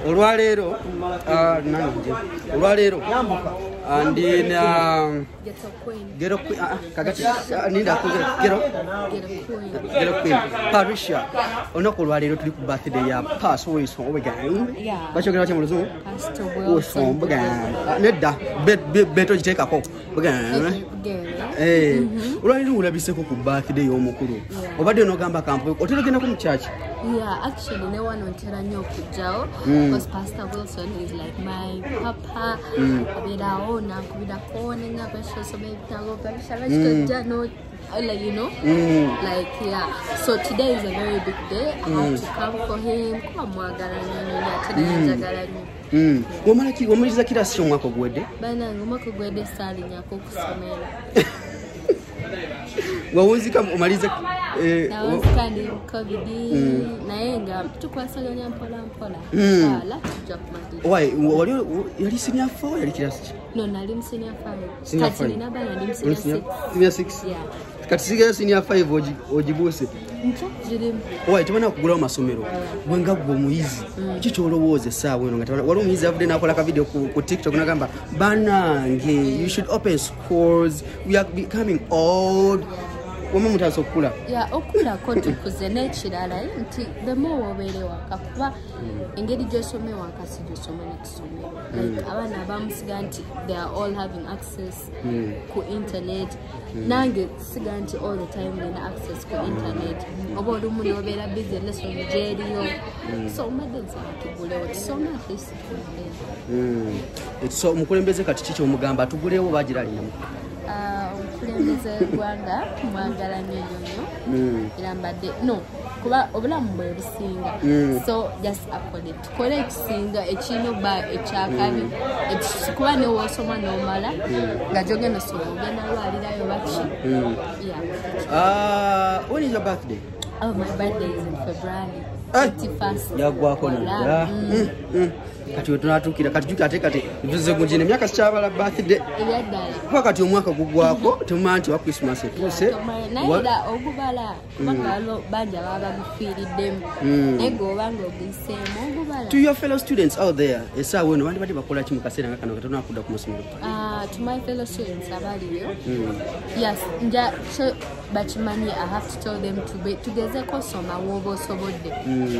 Olwaleero nange olwaleero ndi na Ghetto Queen, kagati ninda ku Ghetto Queen Patricia. Olunaku olwaleero tuli ku birthday ya Pastor Wilson Obugang. Bakyogera batya mu Luzungu? Pastor Wilson Wilson. Obugang. Nedda beto giteekako Bugang. Olwaleero olabiseko ku birthday y'omukulu. Obadde onogamba kampu otera ogendako mu church? Yeah, actually, ne wano ntera nnyo okujjawo because Pastor Wilson is like my papa. Abeerawo nankubirako nengamba osoma ebitabo, Patricia, lwaki tojja no, like, like, yeah. So today is a very big day. I have to come for him kuba mwagala nnyo nnyo nnyo, ate naye anjagala nnyo. Wamala wamaliriza kirasi ki omwaka oguwedde? Bannange, omwaka oguwedde saalinyako okusomera. Wawunzika omaliza Nawunzika ndi mu COVID, naye nga tukwasaganya mpola mpola. Inshallah tujja kumaliriza. Why, wali yali senior 4, yali kirasi ki? No, nali mu senior 5. Senior Kati 5. nina abaana, ndi mu Oli senior senior 6. Senior 6? Yeah. Kati sigala senior 5 ogibuuse. Nkya girimu. Why, tebana kugulawo masomero gwe nga gwe omuyizi, ki kyolowooza essaawa eno nga waliwo omuyizi avudde n'akola ka video ku TikTok n'agamba, "Banange, you should open schools, we are becoming old." Wama mutandise okukula. Ya, okulako tukuze. N'ekirala nti the more wobeera ewaka, kuba engeri gy'osoma ewaka si gy'osoma ne kusomero. Like, abaana abamusiga nti they are all having access ku internet. Nange siga nti all the time nina access ku internet, oba olumu n'obeera busy, lesson gyeriyo. So mbadde nsaba tugulewo tusome, at least tumale. So omukulembeze kati kiki omugamba, tugulewo bagira alinamu? Ah, omukulembeze w'eggwanga mwagala nnyo nnyo nnyo, era mbadde no kuba obulamu bwe businga. So just akole, tukole ekisinga ekirina obba ekyakabi. Kuba newoosoma n'omala nga gyogenda osoma ogenda lwalirayo baki. Yeah. When is your birthday? Oh, my birthday is in February 31st. Yagwako nadda. Kati wetunatuukira kati juka ate kati nvuze gugino emyaka sikyabala birthday. Ebyaddala. Kuba kati omwaka gugwako temumanya nti wa Christmas etuuse. Naye era ogubala, kubanga waliwo bangi ababa bagufiiriddemu, naye gweobanga oguyiseemu ogubala. To your fellow students out there essaawa eno, bandibadde bakola ki mu kaseera nga kano katonakudda ku masomero? To my fellow students abaliyo, yes, nja kyo bakimanyi, I have to tell them to be tugezeko soma woba osobodde,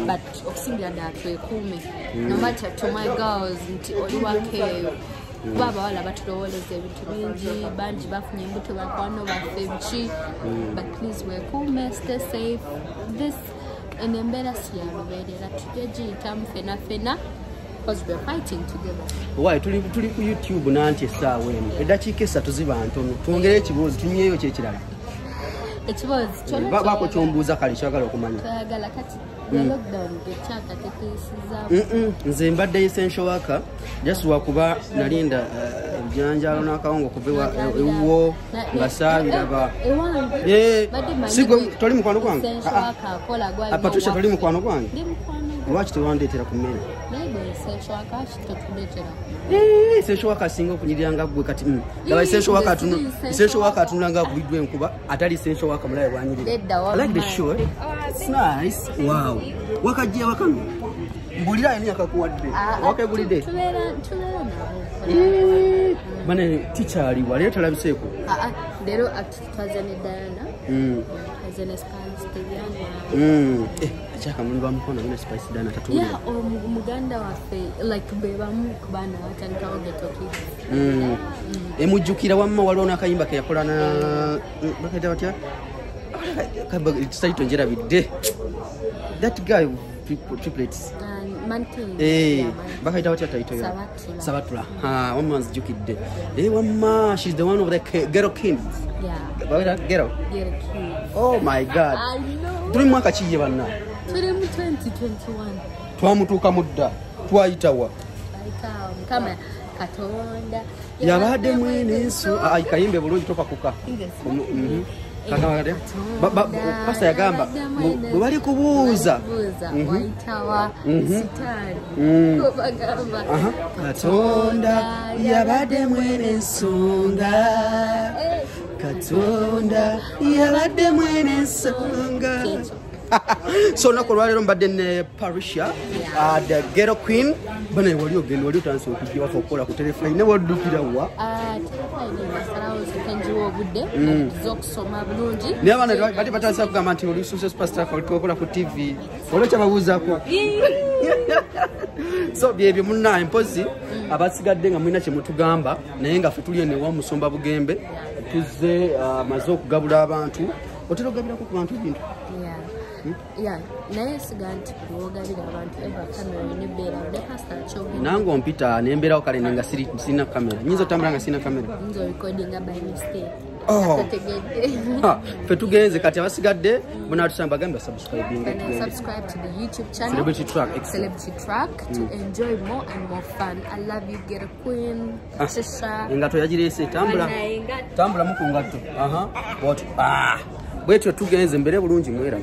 but okusingira ddala twekuume. No matter, to my girls, nti oli waka eyo, kuba abawala batulowooleza ebintu bingi, bangi bafunye embuto, bakwano baffe biki, but please weekuume, stay safe. This eno embeera si ya lubeerera, tujja giyitamu fena fena because we're fighting together. Why, tuli ku YouTube nanti essaawa eno eddakiika 3 ziba ntono, twongere ekibuuzo tunyweyo kyekirala. Ekibuuzo kyonna? Baako kyombuuza kale kyagala okumanya. Twayagala kati ya lockdown gekyaka tetuyisizaamu. Nze mbadde essential worker, just wakuba nalinda ebijanjaalo n'akawunga okuva ewuwo nga saabiraba. Ewange Eh, badde manyi si toli mukwano gwange? Essential Ah, ah. worker akola gwalina Ah, Patricia, toli owaffe. mukwano gwange? Ndi mukwano gwo. Lwaki tewandeetera ku mmere? Naye gwe essential worker lwaki totuleetera? Eh, essential worker asinga okunyirira nga ggwe kati. Laba essential worker Nze siri essential essential worker worker. atunula nga akubiddwa enkuba, atali essential worker mulabe bwanyirira. Nedda, I like the wamma. shoe, eh? It's nice. Wow, wakajja wakano mbulira ani akakuwadde? Ah, ah, Wakegulidde? Tubeera nabo. Eh, bane tikyaliwa leero, tolabiseeko? Ah, ah, leero twaze ne Diana, twaze ne Spice Diana. Eh, akyakamuli bamukono bino Spice Diana tatuwulira. Yeah, muganda waffe, like be bamu ku baana batandikawo Ghetto Kids. Emujjukira wamma waliwo n'akayimba ke yakola na bakaita batya? Title njerabidde. That guy triplets. And Manking. Eh, Yeah, Man. bakaita batya title ya? Sabatula. Sabatula. Ha, wamma nzijukidde. Eh, wamma she's the one of the ghetto kings. Yeah. Bakaita ghetto. Ghetto Kids. Oh my God. I know. Tuli mu mwaka kiye banna? Tuli mu 2021. Twamutuuka mu dda, twayitawa. Bayitawo Mukama Katonda. Yabadde mwene enso. Ah, kayimbe bulungi, topakuka. Nze Kagamba katya? Pastor yagamba bwe bali kubuuza. Kubuuza wayitawa sitaani kubagamba. Aha. Katonda yabadde mwene ensonga, Katonda yabadde mwene ensonga. Kyekyo. So olunaku olwaleero mbadde ne Patricia, the Ghetto Queen. Bana, wali ogenda, wali otandise okujja waffe okukola ku Terefayina, ne waddukira wa? Terefayina nasalawo nsoke obudde z'okusoma bulungi. Naye abaana bati batandise kugamba nti oli superstar, okola ku TV, oli okyababuuzaako. So byebyo munnaye, mpozi abasigadde nga mulina kyemutugamba, naye nga ffe tuli eno ewa Musumba Bugembe, tuzze amaze okugabula abantu. Otera okugabirako ku bantu ebintu? Yeah, naye siga nti bwogabira abantu eva kamera nebeera ne pastor kyogera. Nange ompita nembeerawo, kale nga sirina kamera, nyinza otambula nga sirina kamera. Nza recordinga by mistake. Oh. Totegedde. Ha, ffe tugenze kati, abasigadde bona batusamba, bagambe basubscribing. And then subscribe to the YouTube channel Celebrity Track Extra. Celebrity Track, to enjoy more and more fun. I love you, Ghetto Queen. Patricia. Engato yagireese, tambula. Banaye, engatto. Tambulamu ku ngatto. Aha, bwotyo. Ah, bwetyo tugenze mbere bulungi mwera.